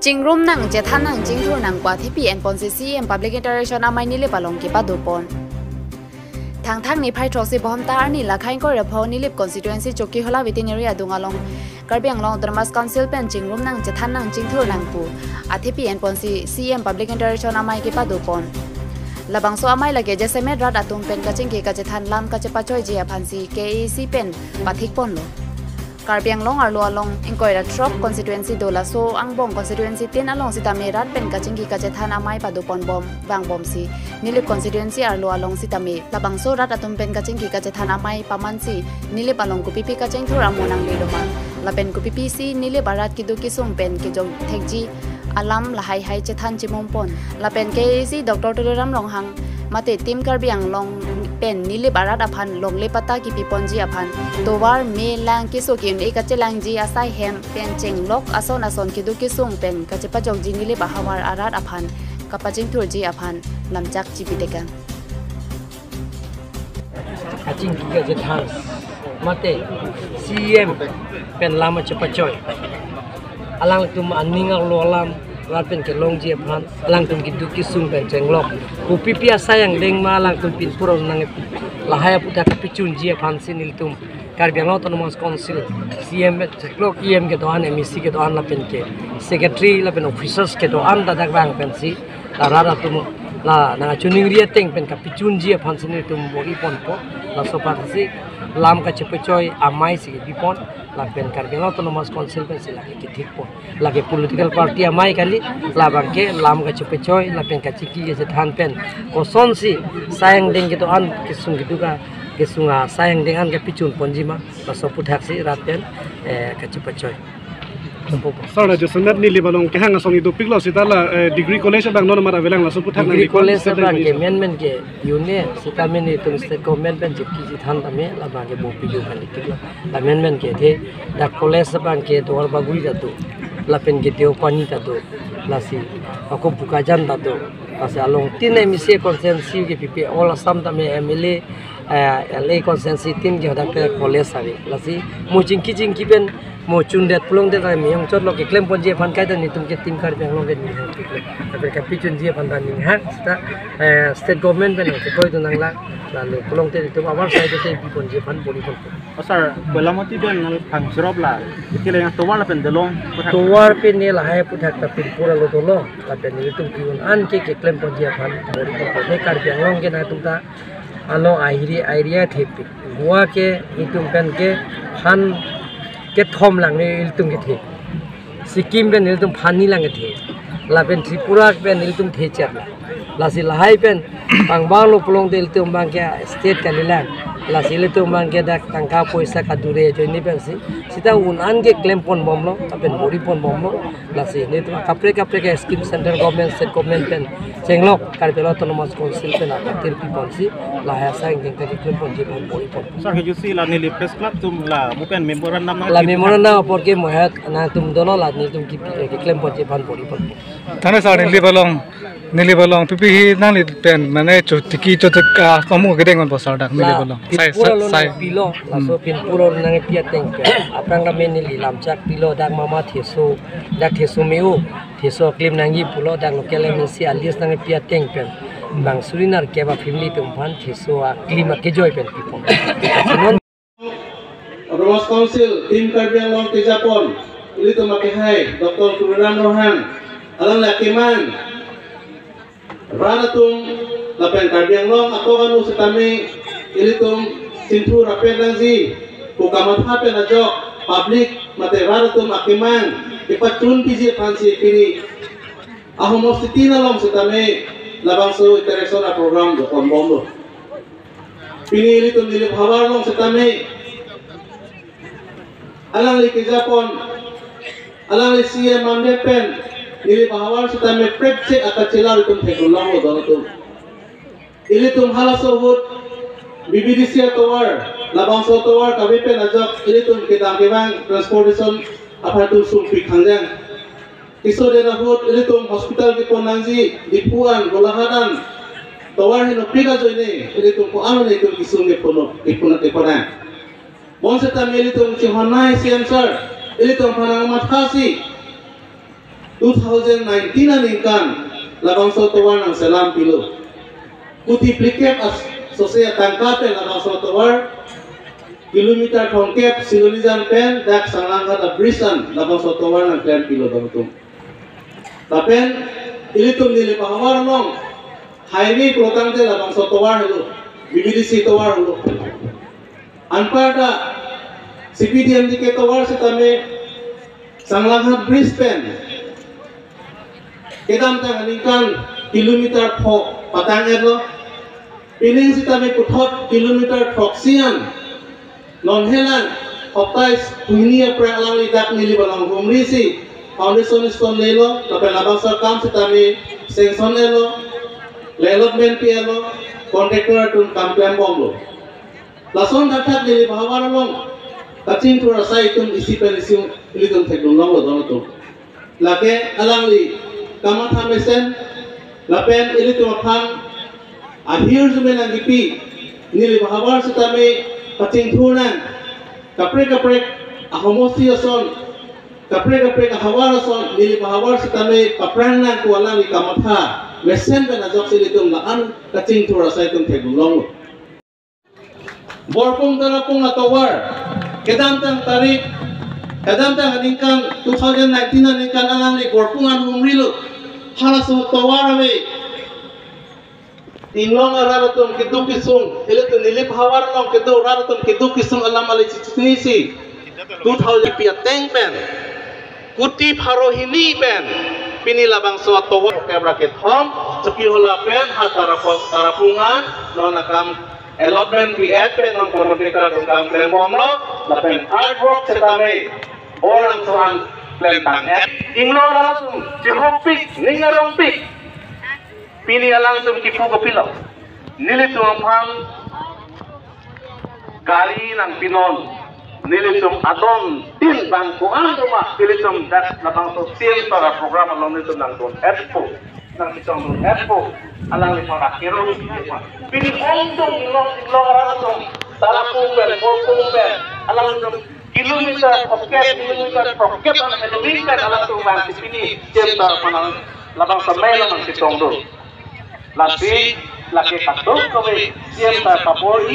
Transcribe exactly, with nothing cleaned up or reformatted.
Chingrum nang, chethan nang, chingthur nang pu athepi enponsi C E M Public Interaction amei Nilip along kepadopon. Thangthang niphai throksi Bhomta arni lakhai ingkoi ra pho Nilip constituency Chokihola veterinary adung along Karbi Anglong Autonomous Council pen chingrum nang, chethan nang, chingthur nang pu athepi enponsi C E M Public Interaction amei kepadopon. Labangso amei lake jasemet rat atum pen kachingki kachethan, lam kachepachoiji aphansi K A A C pen pathikponlo. Karbi Anglong arlo along ingkoi ra throk constituency do, laso angbong constituency tin along sitame rat pen kachingki kachethan amei padopon bom vangbomsi Nilip constituency arlo along sitame labangso rat atum pen kachingki kachethan amei pamansi Nilip along kopipi kachingthur amo nanglelo ma, lapen kopipisi Nilip arat keduk kesung pen kejok thekji alam lahai hai chethan chemumpon. Lapen K A A C Doctor Tuliram Ronghang mate Team Karbi Anglong pen Nilip arat aphan longle patta kepiponji aphan tovar, me, lang, keso ke-un-e kachelangji asai hem pen chenglok ason ason keduk kesung pen kachepajokji Nilip ahavar arat aphan kapachingthurji aphan lamchak chipitekang. Kachingki kachethan mate C E M pen lam kachepachoi, alangtum aning arlo alam rat pen kelongji aphan, alangtum keduk kesung pen chenglok kopipi asai angdeng ma alangtum pinpur nang lahai aputhak kapechunji aphansi nelitum Karbi Anglong Autonomous Council C E M pen chenglok, E M kedo-an, M A C kedo-an lapen ke secretary lapen officers kedo-an ta dak vang pensi la rat atum la nangchiningri ateng pen kapechunji aphansi nelitum bor-iponpo. Laso aphansi lam kachepachoi amei si kepipon, lapen Karbi Anglong Autonomous Council pensi lake kethikpon. Lake political party amei kali, labang ke lam kachepachoi lapen kachingki kachethan pen kosonsi asai angdeng kedo-an, kesung keduk a, kesung asai angdeng an kapechunponji ma, laso aputhaksi rat pen, eh, kachepachoi. Sir, la jasemet Nilip along kehang asong idopiklo seta la, eh, degree college abang non amat avelang, laso aputhak nang degree college abang ke men men ke un-e sitame nelitum state government pen chepki chethan tame labang ke bor-ipo kali tiklo. La men men ke the dak college abang ke Duarbagori ta do, lapen ke Deopani ta do, lasi ako Bokajan ta do, lasi along tin M A C constituency kepipe all Assam tame M L A, eh, L A constituency tin ke hadak ke college ave. Lasi mo chingki chingki pen mo chundet pulongdet la miyong chotlo keklemponji aphan kaita nelitum ke Team Karbi Anglong ke ninghang tiklo. Tapi kapechunji aphan ta ninghang seta, eh, state government pen ke koi tu nanglang, lalu pulongdet itum abar side te piponji aphan bor-iponpo. Oh, sir, Koilamati pen nang phangcherop la, iti le yang tovar lapen dolong, aputhak. Tovar pen ne lahai aputhak ta pinpur arlo dolo, lapen nelitum ke-un-an ke keklemponji aphan bor-iponpo. Ne Karbi Anglong ke nangtum ta ano ahiri area thepi. Goa ke itum pen ke phan kethom lang ne ilitum kethe. Sikkim pen ilitum phan ni lang kethe. Lapen Tripura pen ilitum thecher. Lasi lahai pen pangbanglo pulongdet ilitum abang ke state kalilang. Lasi ilitum abang ke dak tangka poisa kadure ajoine pensi seta un-an ke klemponbomlo, lapen bor-iponbomlo. Lasi nelitum kaprek kaprek ke scheme central government, state government pen chenglok, Karbi Anglong Autonomous Council pen akatir piponsi lahai asai angdeng ta keklemponji aphan bor-ipon. Sir, kejusi la neli press club atum la mo pen memorandum nang la pi memorandum apor ke mo het nangtum dolo, la nelitum ke, keklemponji aphan bor-ipon. Thank you, sir, Nilip along, Nilip along pipi hi nangli pen mane chotiki chotik, ah, kamu kedeng on bosar dak Nilip along. Sai, pinpur sai, arlo sai. Nang pilo, laso pinpur arlo nangpi ateng pen. Aphrang kami neli lamchak pilo, dak mama theso, dak theso me-o, theso klim nangji pulo, dak local M A C a-list nangpi ateng pen. Bang suri nerkep a-family atum aphan theso aklim akejoi pen pipon. Autonomous Council, Team Karbi Anglong kejapon, ilitum akehai, Doctor Tuliram Ronghang, alangli akemang rat atum lapen Karbi Anglong atok anu setame ilitum chingthur rapet nangji pu kamatha pen ajok public mate rat atum akemang kepachun piji aphansi pini ahomos siti nalong setame labangso interaction a-program doponbomlo. Pini ilitum Nilip havar along setame alangli kejapon, alangli C E M mandet pen Nilip havar setame prek chek akachelar itum theklonglo don atum. Ilitum halaso ahut B B D C atovar, labangso atovar kave pen ajok ilitum kedam kevang transportation aphan atum sungpi khangjang. Keso den ahut ilitum hospital kepon nangji, Diphu an, Golaghat an, tovar henopik ajoine ilitum ko-an netum kesung kepon, kepon, kepon nang. Bonsetame ilitum chinghonnei C M sir, ilitum aphan nangmathasi Two thousand nineteen aningkan labangso atovar nangselam pilo. Kuti phlikep as sose atangka pen labangso atovar kilometer thomkep Silonijan pen dak Sanglanghat a-bridge an labangso atovar nangklem pilo bangtum. Lapen ilitum Nilip ahavar along highway pulotangte labangso atovar helo, B B D C atovar helo. Anparta C P D M D K atovar sitame Sanglanghat bridge pen kedamtang aningkan kilometer pho patang-etlo. Pining sitame puthot kilometer throksi an. Non helang hoptais hini aphrang alangli dak Nilip along humri si foundation stone lelo, lapen labangso akam sitame sanction-etlo, allotment pi-etlo, contractor atum kam klembomlo. Lason thakthak Nilip ahavar along kachingthur asai atum isi pen isi ilitum thekdun longlo don atum. Lake alangli kamatha mesen lapen ilitum aphan ahirjume nangkipi, Nilip ahavar sitame kachingthur nang, kaprek kaprek ahomosti ason, kaprek kaprek ahavar ason Nilip ahavar sitame paphrang nang pu alangli kamatha mesen pen ajoksi ilitum la-an kachingthur asai atum thekdun longlo. Borpung Tarapung atovar, kedamtang tarik, kedamtang aningkan two thousand nineteen aningkan alangli Borpung an humrilo. Halaso atovar ave. Inglong arat atum keduk kesung, ilitum Nilip ahavar along kedo rat atum keduk kesung alam ale chichinisi. Two thousand pi ateng pen kuti pharo hini pen pini labangso atovar kebra kethom Chokihola pen ha Tarapung, Tarapung an non akam allotment pi-et pen non contractor atum kam klembomlo, lapen earthwork sitame bor langso an klem tang-et. Inglong arat atum chihopik, ning arongpik. Pini alangtum kipu kopilo? Nelitum aphan gari nangpinon, nelitum adon tin bang ko-an do ma, nelitum dak labangso C M Sar a-program along nelitum nangdun-etpo, nangchetongdun-etpo, alangliphan akero. Pini ongdung Inglong, Inglong arat atum, Tarapung pen, Borpung pen, alangtum kilometer throkkep, kilometer throkkep an heloving pen alangtum vangsi pini C M Sar aphan labangso amei along nangchetongdun. Lasi, lake kadokave C M Sar kabor-i